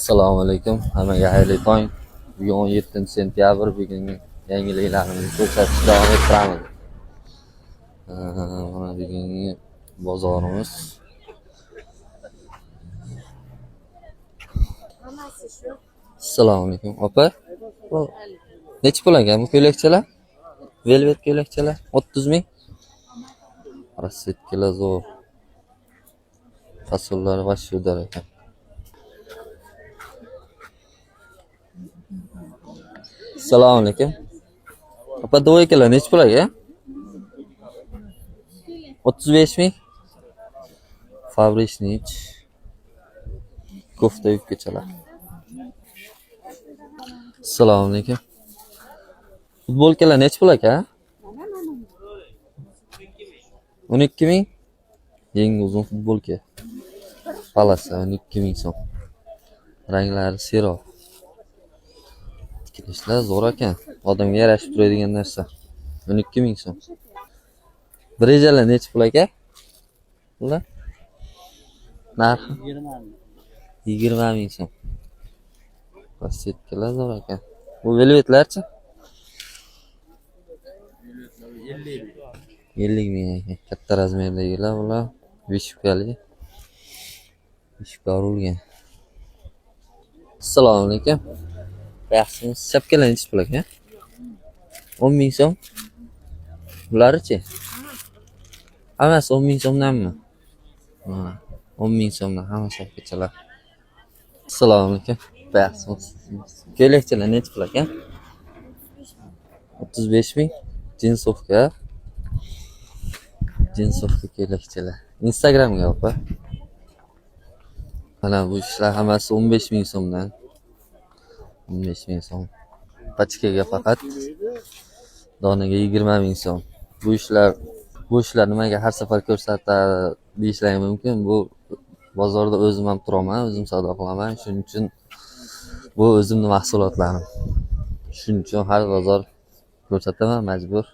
Assalomu alaykum. Hammaga xayrli tong. Bugun 17 sentyabr. Bugungi yangiliklarimizni ko'rsatishda davom ettiramiz. Mana bugungi bozorimiz. Assalomu alaykum, opa. Bu nechi pul ekan bu ko'ylakchalar? Velvet ko'ylakchalar 30 ming. Rassetkalar zo'r. Fasollari вообще udar ekan. Assalomu alaykum. Opa, двойkalar nechi pul aka? 35 ming. Fabrичный kofta yubkachalar. Assalomu alaykum. Futbolkalar nechi pul aka? 12 ming. Yangi uzun futbolka. Palasa 12 ming so'm. Ranglari seroq. Tikilishlar zo'r ekan. Odamga yarashib turadigan narsa. 12 ming so'm. Brejalar nechi pul aka? Bular? Narxi 20 ming so'm. Rassetkalar zo'r ekan. Bu velvetlarchi? 50 ming ekan. Katta razmerdagilar bular. Vishivkali. Vishivka urilgan. Assalomu alaykum. Yaxshimisiz? Shapkalar nechi pul aka? 10 ming so'm. Bularichi? Hammasi 10 ming so'mdanmi? Ha, 10 ming so'mdan hamma shapkachalar. Assalomu alaykum. Yaxshimisiz? Ko'ylakchalar nechi pul aka? 35 ming. Jinsovka. Jinsovka ko'ylakchalar. Instagramga opa. Mana bu ishlar hammasi 15 ming so'mdan. 15 ming so'm. Pachkaga faqat donaga 20 ming so'm. Bu ishlar nimaga har safar ko'rsatadi deyishlari mumkin. Bu bozorda o'zim ham turaman, o'zim savdo qilaman. Shuning uchun bu o'zimni mahsulotlarim. Shuning uchun har bozor ko'rsataman majbur.